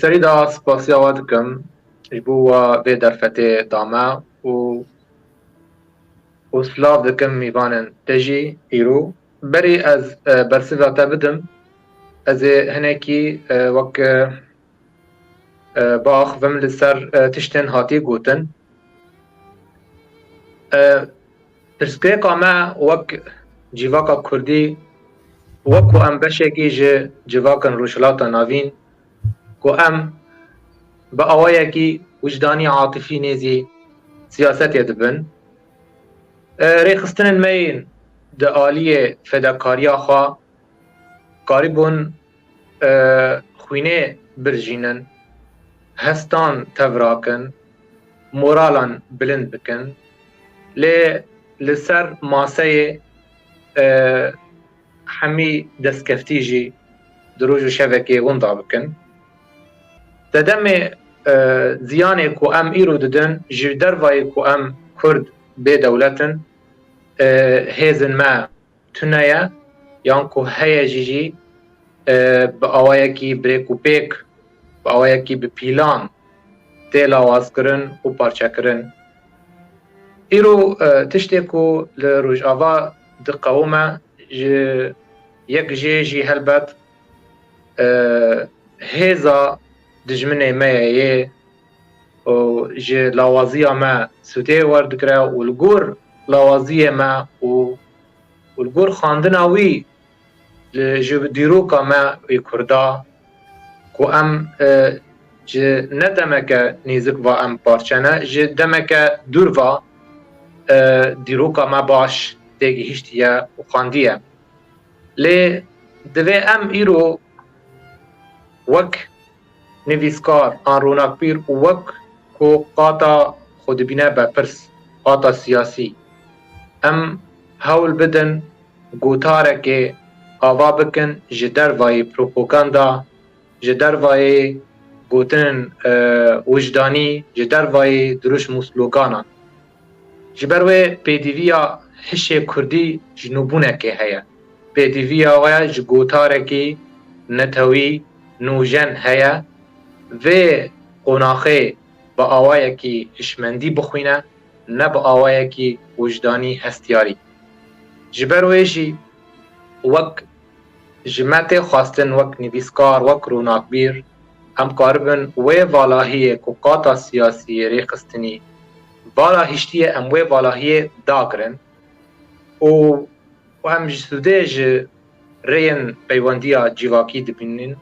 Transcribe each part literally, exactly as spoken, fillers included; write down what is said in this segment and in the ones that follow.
Serî de spasiya we dikim ji bo we vê derfetê da me û û silav dikim mîvanên te jî îro. Berî ez, e, bersiva te bidim, ez ê hinekî, e, wek, e, e, biaxivim li ser, e, tiştên hatî gotin. E, pirsgirêka me wek civaka Kurdî, wek ku em beşekî ji civakên Rojhilata Navîn, ku em bi awayekî wijdanî, atifî nêzî siyasetê dibin. E, rêxistinên me yên di aliyê fedakariya xwe karîbûn, e, xwînê birjînin, hestan tevrakin, moralan bilind bikin. Lê li ser maseyê, e, hemî destkeftî jî di roj û şevekê winda bikin. Sedemê, e, ziyanê ku em îro didin, ji dervayê ku em Kurd bê dewlet in, e, hêzên me tune ye, yan ku heye jî jî, e, bi awayekî bi rêk û pêk, bi awayekî bi pîlan tê lawazkirin û parçekirin. Îro, e, tiştê ku li Rojava diqewime, ji yek jê jî helbet, e, hêza dijminê me ye yê û ji lawaziya me sûdê werdigire û li gor lawaziyê me û, û li gor xwendina wî, li, ji dîroka me wî Kurda, ku em, e, ji ne demeke nêzik va em parçe ne, ji demeke dûr va, e, dîroka me baş têgihiştiye û xwendiye. Lê divê em îro wek nivîskar an ronakbîr û wek ku qata xwe dibîne berpirs, qata siyasî, em hewl bidin gotarekê ava bikin ji dervayî propaganda, ji dervayî gotinên, e, wijdanî, ji dervayî dirûşm û sloganan. Ji ber wê pêdîviya hişê Kurdî ji nûbûnekê heye. Pêdîviya wê ji gotarekî netewî nûjen heye. Vê qonaxê bi awayekî hişmendî bixwîne, ne bi awayekî wijdanî hestiyarî. Ji ber wê jî wek ji me tê xwestin, wek nivîskar, wek ronakbîr, em karibin wê valahiyê ku qata siyasî yê rêxistinî vala hiştiye, em wê valahiyê dagirin û, û em ji sûdê ji rêyên peywendiya civakî dibînin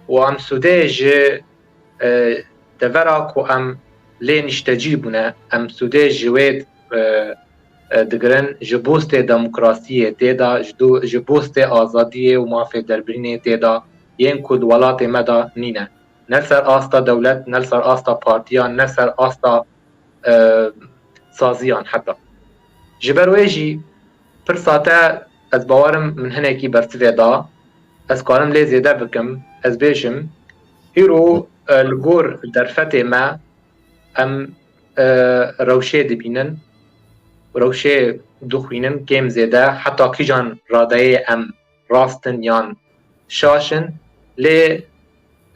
û em sûdê ji, e, devera ku em lê niştecî bûne, em sûdê ji wê, e, e, digirin, ji bostê demokrasiyê tê de, ji do-, ji bostê azadiyê û mafê derbirînê tê de, yên ku di welatê me de nîne. Ne li ser asta dewlet, ne li ser asta partiyan, ne ser asta, e, saziyan heta. Ji ber wê jî pirsa te, ez bawerim min hinekî bersivê da, ez karim lê zêde bikim, ez bêjim, îro, e, li gor derfetê me em, e, rewşê dibînin, rewşê dixwînin kêm zêde, heta kîjan radeyê em rast in yan şaş in, lê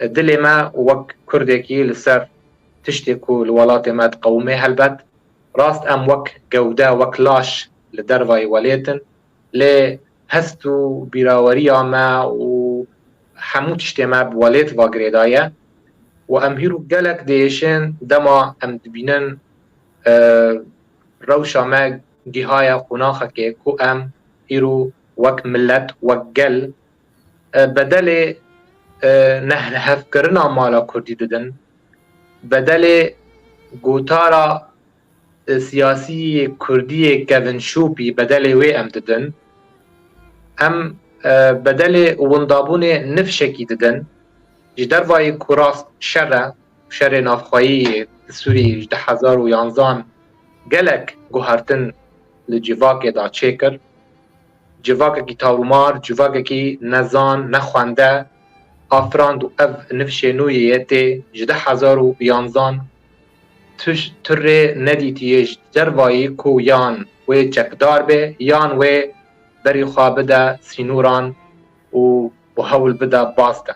dilê me wek Kurdekî li ser tiştê ku li welatê me diqewime helbet, rast em wek gewde, wek laş li dervayî welêt in, lê hest û bîraweriya me û hemû tiştê me bi welêt va girêdaye û em hîro gelek diêşin dema em dibînin, e, rewşa me gihaye qonaxekê ku em îro wek milet, wek gel, e, bedelê, e, nehlihevkirina mala Kurdî didin, bedelê gotara, e, siyasî Kurdiyê kevin şopî bedelê wê em didin. Em, e, bedelê windabûnê nifşekî didin. Ji dervayî ku rast şer e, şerê navxweyî di Sûrî ji du hezar û yanzan gelek guhertin li civakê de çêkir. Civakekî tawrûmar, civakekî nezan, nexwende, afirand û ev nifşê nû yê yê tê ji du hezar û yanzan tu, tu rê nedîtiyê ji dervayî ku yan wê çekdar be, yan wê berî xwe bide sînoran û, û hewl bide bas de.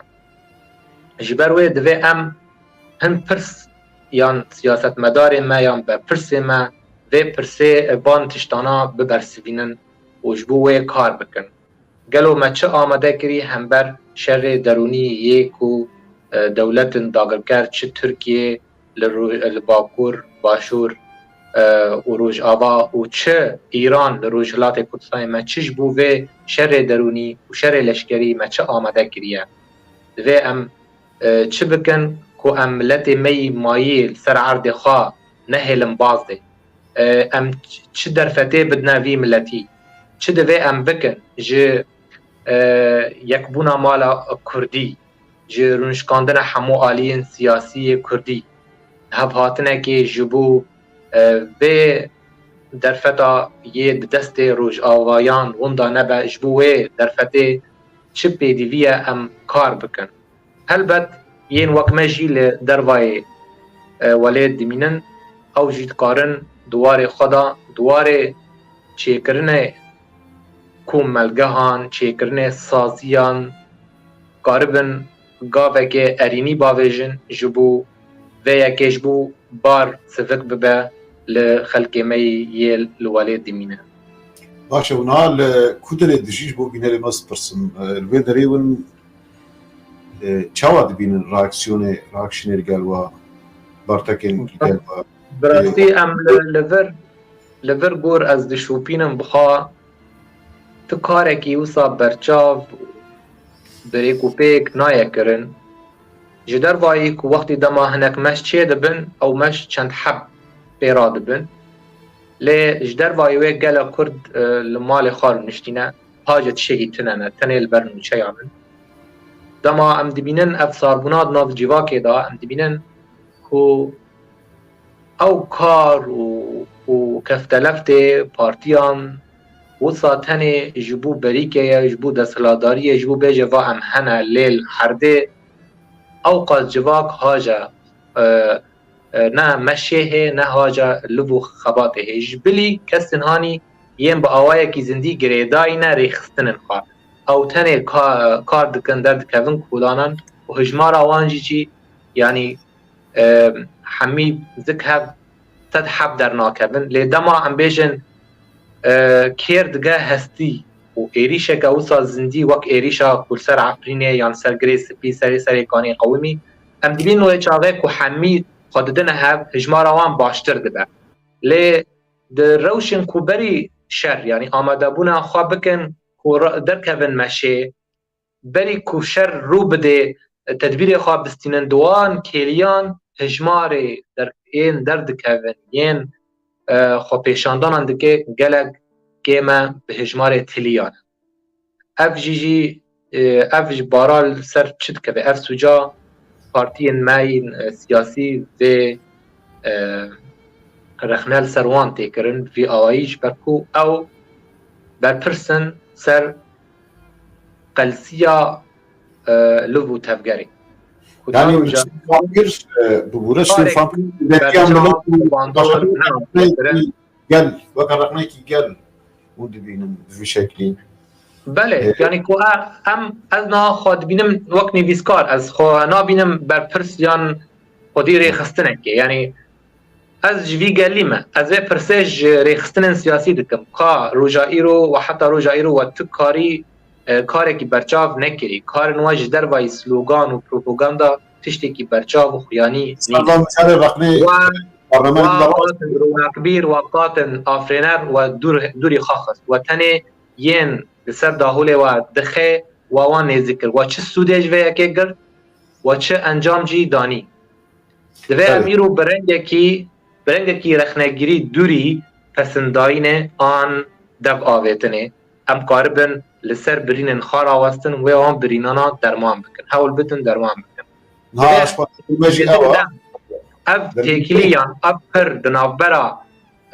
Ji ber wê divê em hin pirs yan siyasetmedarê me yan berpirsê me vê pirsê van tiştana bibersivînin û ji bo wê kar bikin. Gelo me çi amade kirî hember şerê derûnî yê ku, e, dewletên dagirker çi Tirkiye li rû-, li Bakur, Başûr, e, û Rojava û çi Îran li Rojhilatê Kurdistanê me çi ji bo vê şerê derûnî û şerê leşkerî me çi amade kiriye? Divê em, e, çi bikin ku em miletê me yî mayî li ser erdê xwe nehêlin bazdê? E, em ç-, çi derfetê bidine vî miletî? Çi divê em bikin ji, e, yekbûna mala Kurdî, ji rûnişkandina hemû aliyên siyasî yê Kurdî, hevhatinekê ji bo, e, vê derfeta yê di destê Rojavayan winda nebe, ji bo wê derfetê çi pêdivî ye em kar bikin? Helbet yên wek me jî li dervayê, e, welêt dimînin, ew jî dikarin di warê xwe de, di warê çêkirinê komelgehan, çêkirinê saziyan, karibin gavekê erênî bavêjin ji bo vê yekê, ji bo bar sivik bibe li xelkê me yê li welêt dimîne. Baş e, û niha li ku derê dijî ji bo bînerê me spirsim, e, li vê derê win, e, çawa dibînin reaksiyonê, reaksiyonê li gel we, bartekên li gel we? Bi rastî em li, li vir, li vir gor ez dişopînim, bixa tu karekî wisa berçav, bi rêk û pêk nayê kirin. Ji dervayî ku wextî dema hinek meş çê dibin, ew meş çend heb pê radibin. Lê ji dervayî wê gelek Kurd, e, li malê xwe rûniştîne, hace tiştekî tune ne, tenê li ber nûçeyan in. Dema em dibînin ev sarbûna di nav civakê de, em dibînin ku ew kar û, û kefteleftê partiyan wisa tenê ji bo berîkê ye, ji bo desthilatdariyê, ji bo bêje va em hene, lê li herdê ew qas civak hace, e, e, ne meşê hê, ne hace liv û xebatê hê. Ji bilî kesên hanî yên bi awayekî zindî girêdayî ne rêxistinên xwe. Ew tenê ka-, kar dikin, derdikevin kolanan û hijmara wan jî jî, yanî, e, hemî zik hev sed heb dernakevin. Lê dema em bêjin, e, kêr dige hestî û êrîşeke wisa zindî wek êrîşa ku li ser Efrînê yan ser Girê Spî, serê Serêkanê qewimî, em dibînin wê çaxê ku hemî xwe didine hev, hijmara wan baştir dibe. Lê di rewşên ku berî şer, yanî amadebûna xwe bikin ku re-, derkevin meşê, berî ku şer rû bidê, tedbîrê xwe bistînin, di wan kêliyan hijmarê der-, yên derdikevin, yên, e, xwepêşandanan dike gelek kêm e bi hijmarê tiliyan. Ev jî jî, e, ev ji bara li ser çi dikeve? Ev sûca partiyên me yên, e, siyasî vê, e, rexne li ser wan tê kirin, vî awayî ji ber ku ew berpirs in ser qelsiya, e, liv û tevgerê. Ku Yanî çar û çar şênfamkir, e, bi bûre şênfamkir, belkiya berçav, milet û bandor, başarî ne, gel, weke rexnekî gel hûn dibînin bi vî şeklî. Belê, E, yanî ku e-, em, ez niha xwe dibînim wek nivîskar, ez xwe nabînim berpirs yan xwedî rêxistinekê. Yanî ez ji vî gelî me. Ez vê pirsê ji rêxistinên siyasî dikim. Ka roja îro we heta roja îro we tu karî, e, karekî berçav nekirî. Karên we ji dervayî slogan û propaganda tiştekî berçav û xuyanî nîne. Servan Mijarê rexnê We, barnameyê we dawet qatin ronakbîr, we qatin afrêner, we dûr, dûrî xwe xist. We tenê yên li ser dahûlê we dixe, we wan nêzîk kir. We çi sûdê ji vê yekê girt? We çi encam jî danî? Divê em Belê. îro bi rengekî, bi rengekî rexnegirî dûrî pesindayînê an dev avêtinê. Em karibin li ser birînên xwe rawestin, wê wan birînana derman bikin. Hewl bidin derman bikin. Niha Divê aşpazî me jî ew e. Ev Demî têkilî yan ev pir di navbera,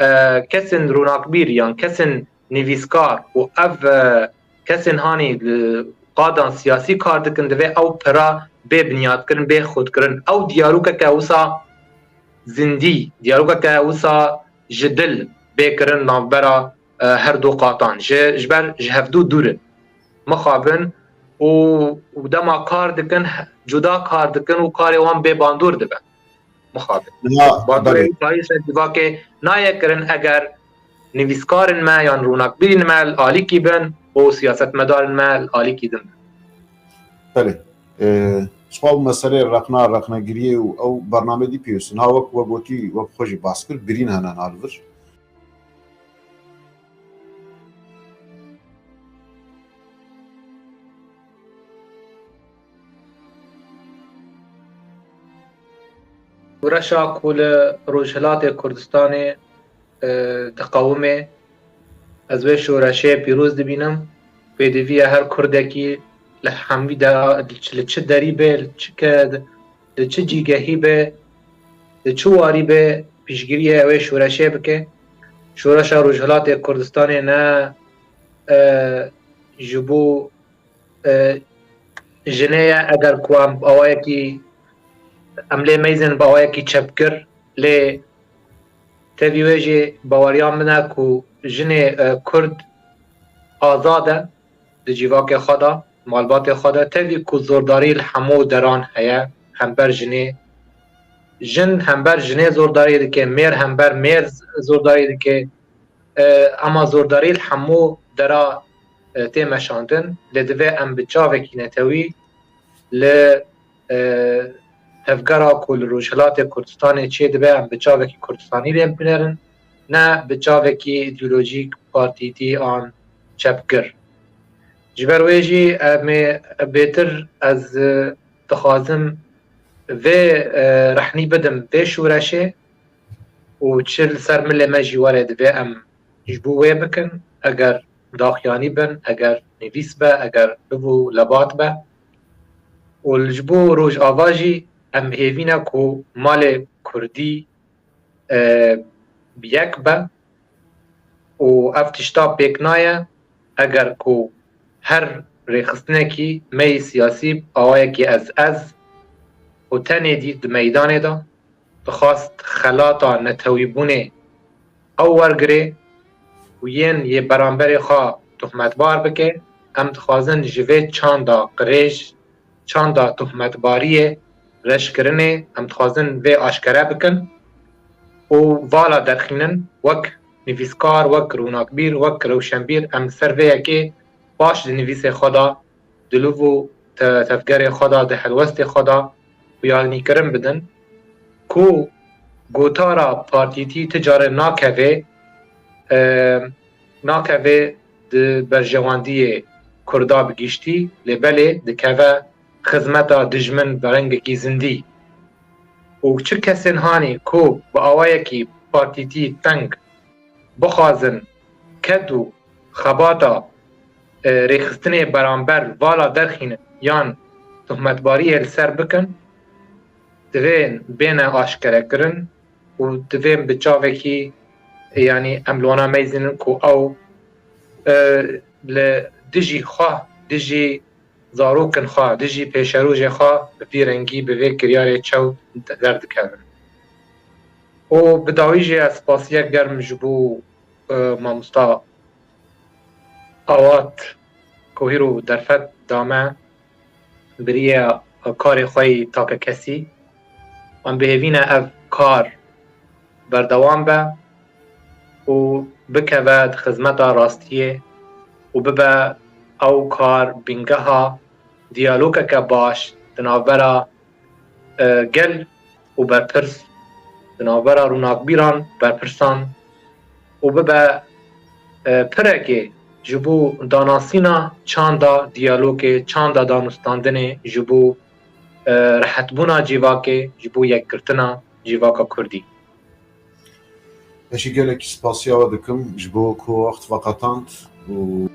e, kesên ronakbîr yan kesên nivîskar û ev, e, kesên hanî li qadan siyasî kar dikin, divê ew pira bê binyatkirin, bê xurtkirin. Ew diyarokeke wisa zindî, diyarokeke wisa ji dil bê kirin navbera, e, her du qatan. Ji, ji ber ji hevdu dûr in. Mixabin û, û dema kar dikin, he-, cuda kar dikin û karê wan bê bandor dibe. Mixabin. Ya, bandorê belê. Wî karî ser civakê nayê kirin eger nivîskarên me yan rûnakbîrên me li alîkî bin û siyasetmedarên me li alîkî din bin. Belê. Ee, ji xwe ew meseleyê rexna, rexnegiriyê û ew bernameyê dî pêwîst in. Ha wek we gotî, wek xwe jî bas kir, birîn hene na li vir. Şoreşa ku li Rojhilatê Kurdistanê, e, diqewime, ez wê şoreşê pîroz dibînim. Pêdivî ye her Kurdekî li hemî dera, li çi derî be, li çi ke-, li çi cîgehî be, li çi warî be, piştgiriyê wê şoreşê bike. Şoreşa Rojhilatê Kurdistanê ne, e, ji bo, e, jinê ye, eger ku em bi awayekî, em lê meyzên bi awayekî çepgir, lê tevî wê jî baweriya min e ku jinê, e, Kurd azad e di civakê xwe de, malbatê xwe de, tevî ku zordarî li hemû deran heye hember jinê. Jin hember jinê zordarî dike, mêr hember mêr zordarî dike. E, ema zordarî li hemû dera, e, tê meşandin, lê divê em bi çavekî netewî li, e, tevgera ku li Rojhilatê Kurdistanê çêdibe, em bi çavekî Kurdistanî lê binerin, ne bi çavekî îdeolojîk, partîtî an çepgir. Ji ber wê jî em ê bêtir ez, e, dixwazim vê, e, rehnî bidim vê şoreşê û çi li ser milê me jî were divê em ji bo wê bikin, eger daxuyanî bin, eger nivîs be, eger biv û lebat be. Û ji bo Rojava jî em hêvî ne ku malê Kurdî, e, bi yek be û ev tişta pêk naye eger ku her rêxistinekî me yê siyasî bi awayekî ez ez û tenê dî di meydanê de dixwast xelata netewîbûnê ew wergirê û yên yê beramberê xwe tohmetbar bike, em dixwazin ji vê çanda qirêj, çanda tohmetbariyê, reşkirinê, em dixwazin vê aşkere bikin û vala derxînin, wek nivîskar, wek rûnakbîr, wek rewşenbîr, em ser vê yekê baş di nivîsê xwe de, di liv û te-, tevgerê xwe de, di helwestê xwe de xuyanîkirin bidin ku gotara partîtî ti carê nakeve, e, nakeve di berjewendiyê Kurda bi giştî, lê belê dikeve xizmeta dijmin bi rengekî zindî. Û çi kesên hanî ku bi awayekî partîtî teng bixwazin ked û xebata, e, rêxistinê beramber vala derxînin yan tohmetbariyê li ser bikin, divên bêne aşkerekirin û divên bi çavekî, yanî em li wana meyzînin ku ew, e, li dijî xwe, dijî zarokên xwe, dijî pêşerojê xwe bi vî rengî, bi vê kiryarê çew derdikevin. Û bi dawî jî ez spasiyek germ ji bo, e, mamosta Awat ku hîro derfet da me, biriye karê xwe yî takekesî. Em bi hêvî ne ev kar berdewam be û bikeve di xizmeta rastiyê û bibe ew kar bîngeha diyalogeke baş di navbera, e, gel û berpirs, di navbera rûnakbîran, berpirsan û bibe, e, pirekê ji bo danasîna çanda diyalogê, çanda danûstandinê, ji bo, e, rehetbûna civakê, ji bo yekgirtina civaka Kurdî. Ez jî gelekî spasiya we dikim ji bo ku wext veqetand û